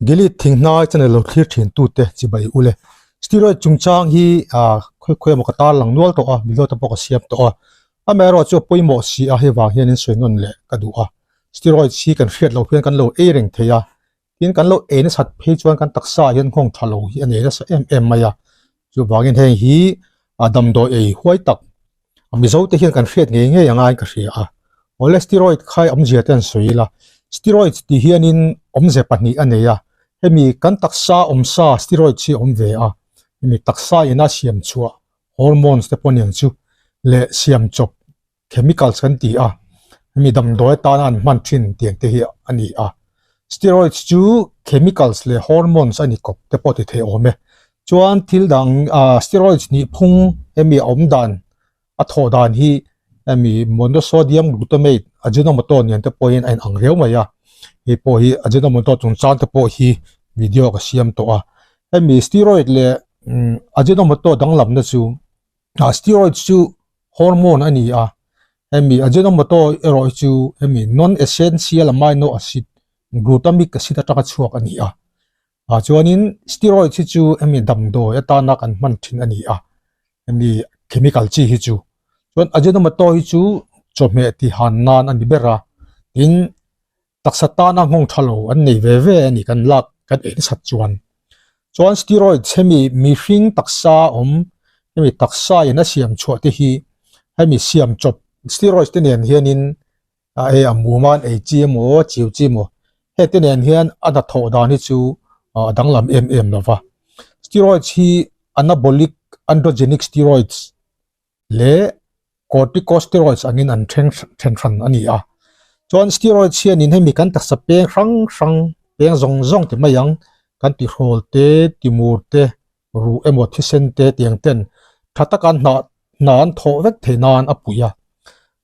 Gilead thinghnai channel lo thlir thin tute chibai ule. Steroid chungchang hi ah khawi khawi emaw ka tar lang nual tawh a, video te pawh ka siam tawh a. Amaherawh chu a pawimawh si a, hei vang hian in sawi nawn leh ka duh a. Steroids hi kan hriat loh hian kan lo ei reng thei a, tin kan lo ei nasat phei chuan kan taksa ah hian nghawng tha lo hi a nei nasa em em mai a. Chuvangin heng hi a damdawi ei huai tak Mizo te hian kan hriat ngei ngei anga in ka hria a. Awle steroid khai awmzia te an sawi ila. Steroids tih hianin awmze pahnih a nei a. Hemi kan taksa awmsa steroids hi a awm ve a. Hemi taksa ina siam chhuah hormones te pawh aniang chu leh siam chawp chemicals kan ti a, hemi damdawi atana an hman thin tiang te hi a ni a. Steroids chu chemicals leh hormones a ni kawp te pawh ti thei awm e. Chuan thil dang ah steroids nih phung hemi a awm dan a thawh dan hi hemi monosodium glutamate ajinomoto nen te pawhin a inang riau mai a, hei pawh hi ajinomoto chungchang te pawh hi video ka siam tawh a. Hemi steroid leh ajinomoto danglamna chu ah steroids chu hormone a ni a, hemi ajinomoto erawh hi chu hemi non essential amino acid glutamic acid atanga chhuak a ni a, ah chuanin steroids hi chu hemi damdawi atana kan hman thin a ni a, hemi chemical chi hi chu chuan ajinomoto hi chu chawhmeh tihan nan a ni ber a, tin taksa tana nghawng tha lo an nei ve ve a ni kan lak kan ei nasat chuan. Chuan steroids hemi mihring taksa awm hemi taksa in a siam chhuah te hi hemi siam chawp steroids te nen hianin a hei a muma an ei chi emaw chiu chi emaw heng te nen hian a hnathawh dan hi chu a danglam em em lo va. Steroids hi anabolic androgenic steroids leh corticosteroids angin an then then hran a ni a. Chuan steroids hianin hemi kan taksa peng hrang hrang peng zawng zawng ti mai ang kan tihrawl te timur te ruh emaw thisen te tiang ten tha taka an hnah hna an thawh vek theih nan a pui a.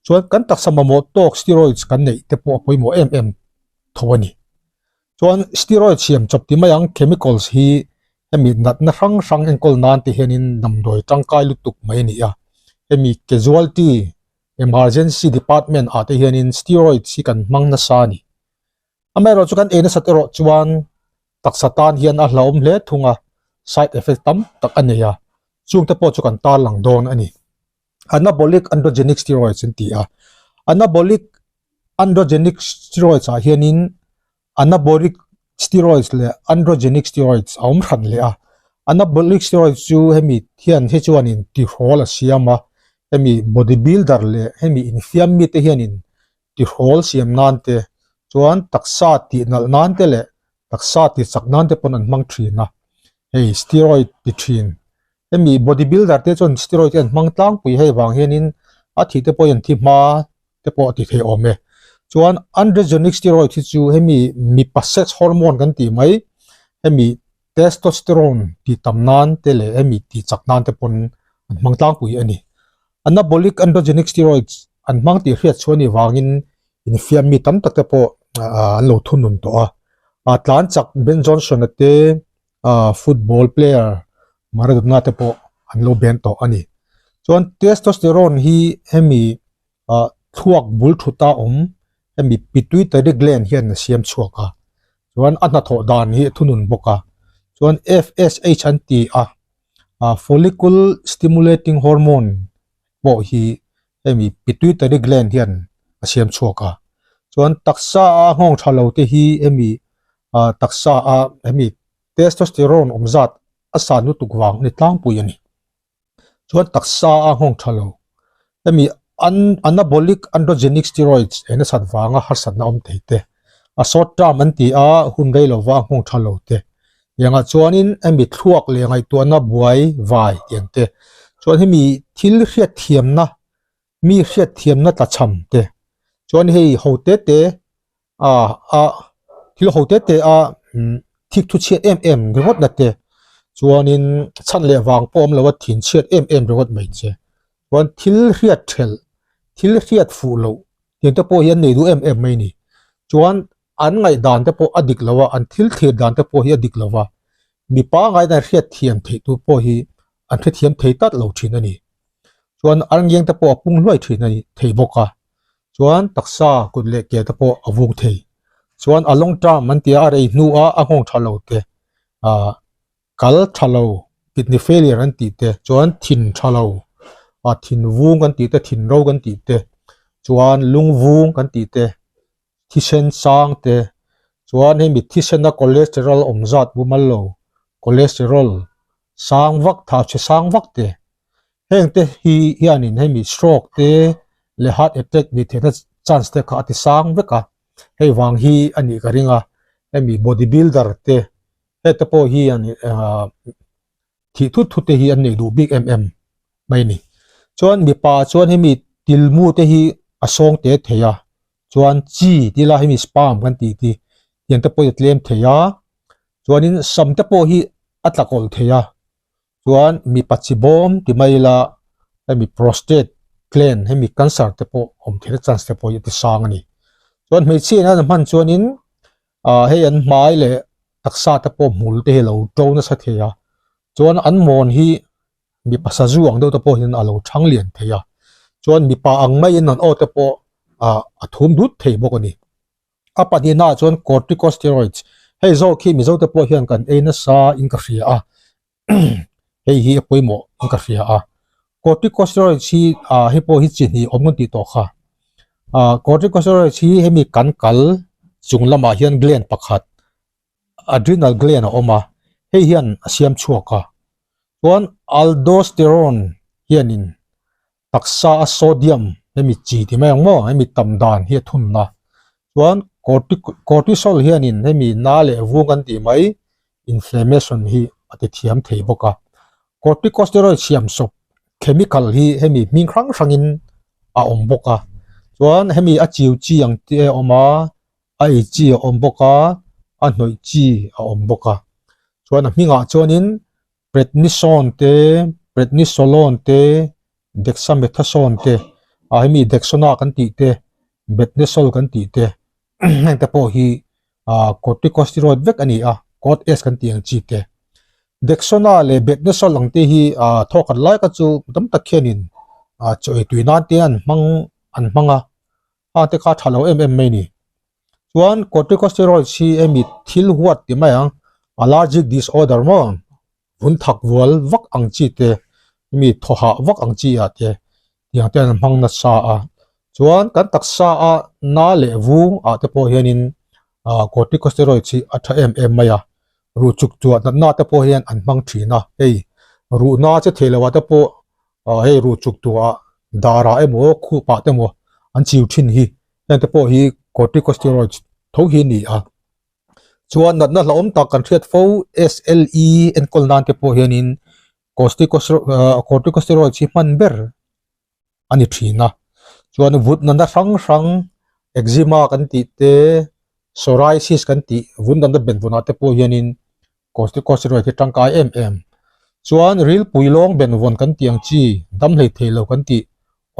Chuan kan taksa mamawh tawk steroids kan neih te pawh a pawimawh em em tho a ni. Chuan steroid siam chawp ti mai ang chemicals hi hemi natna hrang hrang enkawl nan te hianin damdawi tangkai lutuk mai a ni a. Hemi casualty, emergency department ah te hianin steroids hi kan hmang nasa a ni. Amaherawhchu chu kan ei nasat erawh chuan taksa tan hian a hlauhawm hle thung a, side effect tam tak a nei a, chungte pawh chu kan tarlang dawn a ni. Anabolic androgenic steroids an ti a. Anabolic androgenic steroids ah hianin anabolic steroids leh androgenic steroids a awm hran leh a. Anabolic steroids chu hemi hian hi chuanin tihrawl a siam a, hemi body builder leh hemi infiam mite hianin tihrawl siam nan te chuan taksa tih nalh nan te leh taksa tih chak nan te pawn an hmang thin a, hei steroid ti thin. Hemi body builder te chuan steroid te an hmang tlangpui hei vang hianin a thih te pawh hi an thi hma te pawh a ti thei awm e. Chuan androgenic steroid hi chu hemi mipa sex hormone kan tih mai hemi testosterone tih tam nan te leh hemi tih chak nan te pawn an hmang tlangpui a ni. Anabolic androgenic steroids an hmang tih hriat chhuah anih vangin infiam mi tam tak te pawh an lo thunun tawh a. A tlan chak Ben Johnson-a te football player Maradona te pawh an lo ben tawh a ni. Chuan testosterone hi hemi thluak bul thuta awm hemi pituitary gland hian a siam chhuak a. Chuan a hnathawh dan hi a thunun bawk a. Chuan F_S_H an ti a. ah follicle stimulating hormone pawh hi hemi pituitary gland hian a siam chhuak a chuan taksa a nghawng tha lo te hi hemi ah taksa a hemi testosterone awm zat a san lutuk vang a ni tlangpui a ni chuan taksa a nghawng tha lo hemi an anabolic androgenic steroids eng nasat vanga harsatna awm thei te a short term an ti a hun rei lova nghawng tha lo te engah chuanin hemi thluak leh ngaihtuahna buai vai tih ang te chuan hemi thil hriatthiamna mi hriatthiamna tlachham te chuan hei ho te te ah a thil ho te te a thik thu chhiat em em ringawt na te chuanin chhan leh vang pawh awm lo a thin chhiat em em ringawt mai che chuan thil hriat thelh thil hriat fuh loh tiang te pawh hi an nei duh em em mai a ni chuan an ngaihdan te pawh a dik lo a an thil thlir dan te pawh hi a dik lo va mipa ngaihdan hriat thiam theih tur pawh hi an hrethiam thei tlat lo thin a ni chuan arngiang te pawh a pung hluai thin a ni thei bawk a. Chuan taksa kut leh ke te pawh a vung thei. Chuan a long term an tia a rei hnuah a nghawng tha lo te ah kal tha lo kidney failure an tih te chuan thin tha lo ah thin vung kan tih te thin ro kan tih te chuan lung vung kan tih te thisen sang te chuan hemi thisena cholesterol awm zat mumal lo cholesterol sang vak thau chhe sang vak te heng te hi hianin hemi stroke te leh heart attack nih theihna chance te kha a ti sang vek a hei vang hi a nih ka ring a hemi body builder te hete pawh hi an ah thih thut thut te hi an neih duh bik em em mai a ni. Chuan mipa chuan hemi tilmu te hi a sawng te thei a, chuan chi ti la hemi sperm kan tih te tiang te pawh hi a tlem thei a, chuanin sam te pawh hi a tla kawlh thei a, chuan mipa chi bawm ti mai ila hemi prostate gland hemi cancer te pawh awm theihna chance te pawh hi a ti sang a ni. Chuan hmeichhia in an hman chuanin ah hei an hmai leh taksa te pawh hmul te hi a lo to nasa thei a chuan an mawn hi mipa sazu ang deuh te pawh hian a lo thang lian thei a chuan mipa ang maiin an aw te pawh ah a thum dut thei bawk a ni a pahnihna ah chuan corticosteroids hei zawk hi mizo te pawh hian kan ei nasa in ka hria a. hei hi a pawimawh in ka hria a corticosteroids hi ah hei pawh hi chi hnih awm kan tih tawh kha ah corticosteroids hi hemi kan kal chung lamah hian gland pakhat adrenal gland a awm a hei hian a siam chhuak a chuan aldosterone hianin taksa a sodium hemi chi ti mai ang maw hemi tam dan hi a thun a chuan cortisol hianin hemi na leh vung kan tih mai inflammation hi a ti thiam thei bawk a corticosteroid siam sawp chemical hi hemi hming hrang hrangin a awm bawk a chuan hemi a chiu chi ang te a awm a a ei chi a awm bawk a a hnawih chi a awm bawk a chuan a hmingah chuanin Prednisone te, Prednisolone te, Dexamethasone te, ah hemi Dexona kan tih te, Betnesol kan tih te heng te pawh hi ah corticosteroid vek a ni a, Cort S kan tih ang chi te. Dexona leh Betnesol ang te hi ah thawk khat lai kha chu tam tak khianin ah chaw ei tui nan te an hmang an hmang a, hang te kha a tha lo em em mai a ni. Chuan corticosteroids hi hemi thil huat ti mai ang allergic disorder maw vun thak vual vak ang chi te hemi thaw hah vak ang chi ah te tiang te an hmang nasa a chuan kan taksa a na leh vung ah te pawh hianin ah corticosteroids hi a tha em em mai a ruh chuk chuah natna te pawh hian an hmang thin a hei ruhna che thei lo ah te pawh ah hei ruh chuk tuah darah emaw khup ah te emaw an chiu thin hi. Heng te pawh hi corticosteroids tho hi a ni a. Chuan natna hlauhawm tak kan hriat fo SLE enkawl nan te pawh hianin corticosteroids hi hman ber a ni thin a. Chuan vut natna hrang hrang eczema kan tih te psoriasis kan tih vun natna benvawnah te pawh hianin corticosteroid hi tangkai em em. Chuan rilpui lawng benvawn kan tih ang chi dam hlei thei lo kan tih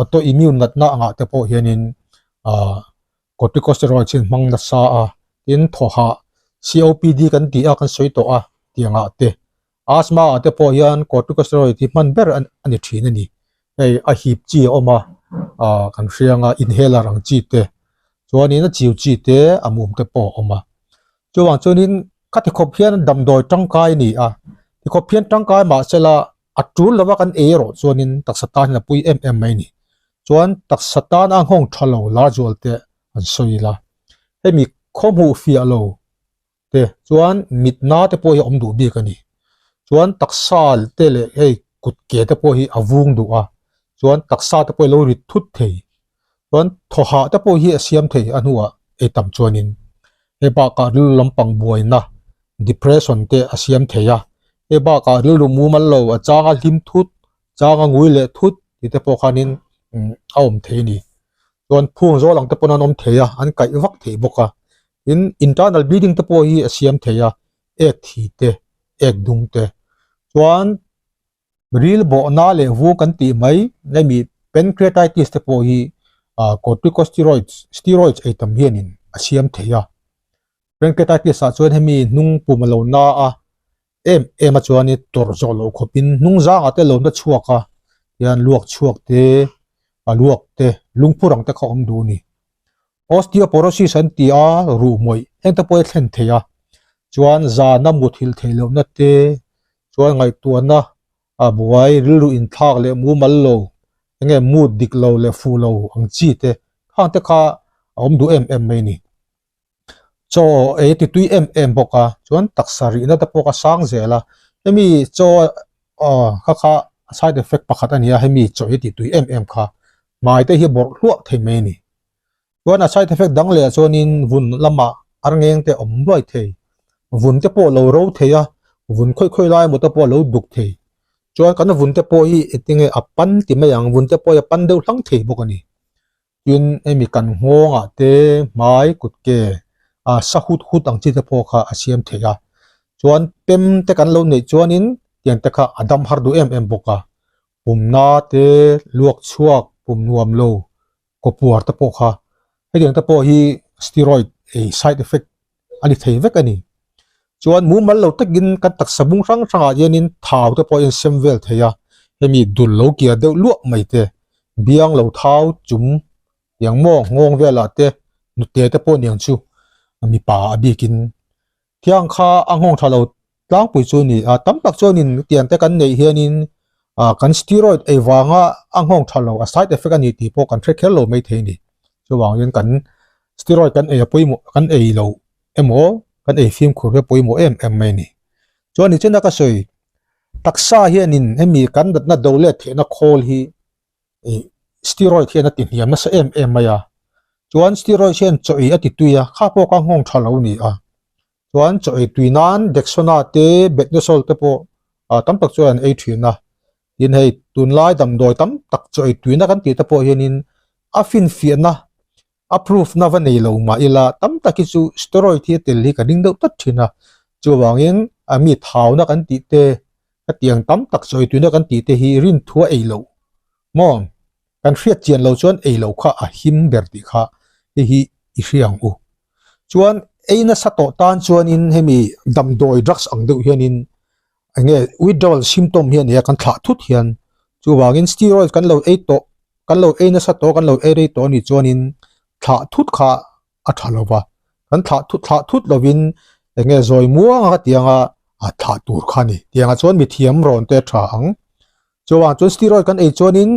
autoimmune natna angah te pawh hianin ah corticosteroids hi an hmang nasa a, tin thawhah COPD kan tih a kan sawi tawh a tiangah te asthma ah te pawh hian corticosteroid hi hman ber a ni thin a ni. Hei a hip chi a awm a ah kan hria anga inhaler ang chi te chuanin a chiu chi te a mum te pawh a awm a. Chuvang chuanin ka tikhawp hian damdawi tangkai a ni a, tikhawp hian tangkai mahsela a tul lova kan ei erawh chuanin taksa tan hian a pui em em mai a ni. Chuan taksa tan a nghawng tha lo lar zual te an sawi ila. Hemi khaw hmuh fiah lo te chuan mitna te pawh hi a awm duh bik a ni. Chuan taksa te leh hei kut ke te pawh hi a vung duh a, chuan taksa te pawh hi a lo rit thut thei. Chuan thaw hah te pawh hi a siam thei a hnuah ei tam chuanin hei bakah rilru lampang buaina depression te a siam thei a, hei bakah rilru mumal lo a changa hlim thut changa ngui leh thut tih te pawh khanin a awm thei a ni. Chuan phung zawl ang te pawn an awm thei a, an kaih vak thei bawk a, tin internal bleeding te pawh hi a siam thei a, ek thi te, ek dung te chuan. Ril bawhna leh vung kan tih mai hemi pancreatitis te pawh hi ah corticosteroids steroids ei tam hianin a siam thei a. Pancreatitis ah chuan hemi hnung pum a lo na a em em a chuanin tawrh zawh loh khawpin hnung zangah te lo na chhuak a hian luak chhuak te a luak te lungphur ang te kha awm duh a ni. Osteoporosis an ti a, ruh mawih heng te pawh hi a thlen thei a. Chuan zana muthilh theih lohna te, chuan ngaihtuahna a buai rilru inthlak leh mumal lo, enge mood dik lo leh fuh lo ang chi te khang te kha a awm duh em em mai a ni. Chaw ei ti tui em em bawk a, chuan taksa rihna te pawh kha sang zel a, hemi chaw aw kha kha side effect pakhat a ni a, hemi chaw ei ti tui em em kha hmai te hi bawrh hluah thei mai a ni. Chuan a side effect dang leh ah chuanin vun lamah arngeng te awm nuai thei, vun te pawh lo ro thei a, vun khawi khawi lai emaw te pawh a lo duk thei. Chuan kan vun te pawh hi engtinge a pan ti mai ang, vun te pawh hi a pan deuh hlang thei bawk a ni. Tin hemi kan nghawngah te hmai kut ke ah sa hut hut ang chi te pawh kha a siam thei a. Chuan pem te kan lo neih chuanin tiang te kha a dam har duh em em bawk a. Pumna te luak chhuak pum nuam lo kawpuar te pawh kha hetiang te pawh hi steroid ei side effect a ni thei vek a ni. Chuan mumal lo takin kan taksa bung hrang hrangah hianin thau te pawh a insem vel thei a, hemi dul lo kiar deuh luah mai te, biang lo thau chum tiang maw nghawng velah te hnute te pawh niang chu mipa a bikin Thiang kha a nghawng tha lo tlangpui chu a ni a, tam tak chuanin tiang te kan neih hianin ah kan steroid ei vanga a nghawng tha lo a side effect a ni tih pawh kan hre kher lo maithei a ni. Chuvangin kan steroid kan ei a pawimawh kan ei lo emaw kan ei fimkhur hi a pawimawh em em mai a ni. Chuan nichina ka sawi taksa hianin hemi kan natna do let theihna khawl hi ih steroid hian a ti hniam nasa em em mai a chuan steroid hian chaw ei a ti tui a kha pawh kha nghawng tha lo a ni a chuan chaw ei tui nan dexona te betnesol te pawh ah tam tak chuan an ei thin a tin hei tunlai damdawi tam tak chaw ei tuina kan tih te pawh hianin a finfiahna a proof na va nei lo mah ila tam tak hi chu steroid hi a tel hi ka ring deuh tlat thin a chuvangin a mi thauna kan tih te hetiang tam tak sawi tuina kan tih te hi rin thu a ei loh maw kan hriat chian lo chuan ei loh kha a him ber tih kha hei hi i hria ang u chuan ei nasa tawh tan chuanin hemi damdawi drugs ang deuh hianin eng nge withdrawal symptom hi a nia kan thlah thut hian chuvangin steroid kan lo ei tawh kan lo ei nasa tawh kan lo ei rei tawh a nih chuanin thlah thut kha a tha lo va kan thlah thut thlah thut lovin eng nge zawi muang a ka ti anga a thlah tur kha a ni tiangah chuan mithiam rawn te a tha ang chuvang chuan steroid kan ei chuanin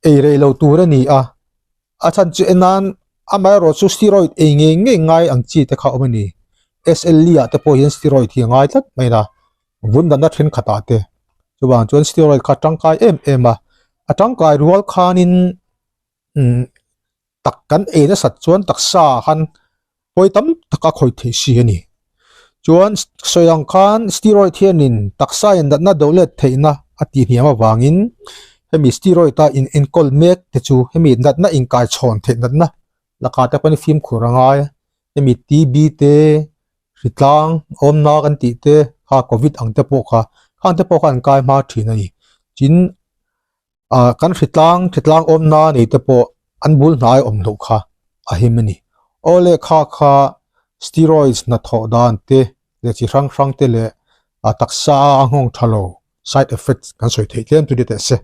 ei rei lo tur a ni a a chhan chu en nan amaherawh chu steroid ei ngei ngei ngai ang chi te kha a awm a ni S_L_E ah te pawh hian steroid hi a ngai tlat mai a vun danna thenkhat ah te chuvang chuan steroid kha a tangkai em em a a tangkai rual khanin umm tak kan ei nasat chuan taksa ah khan pawi tam tak a khawih theih si a ni chuan sawi ang khan steroid hianin taksa in natna do let theihna a tih hniam avangin hemi steroid a in enkawl mek te chu hemi natna inkai chhawn theih natna lakah te pawhin fimkhur a ngai a hemi T_B te hritlang awmna kan tih te kha covid ang te pawh kha khang te pawh kha an kai hma thin a ni tin ah kan hritlang hritlang awmna nei te pawh an bul hnai awm loh kha a him a ni aw le kha kha steroids hnathawh dan te leh chi hrang hrang te leh ah taksa a nghawng tha lo side effects kan sawi theih tlem chu ni teh se.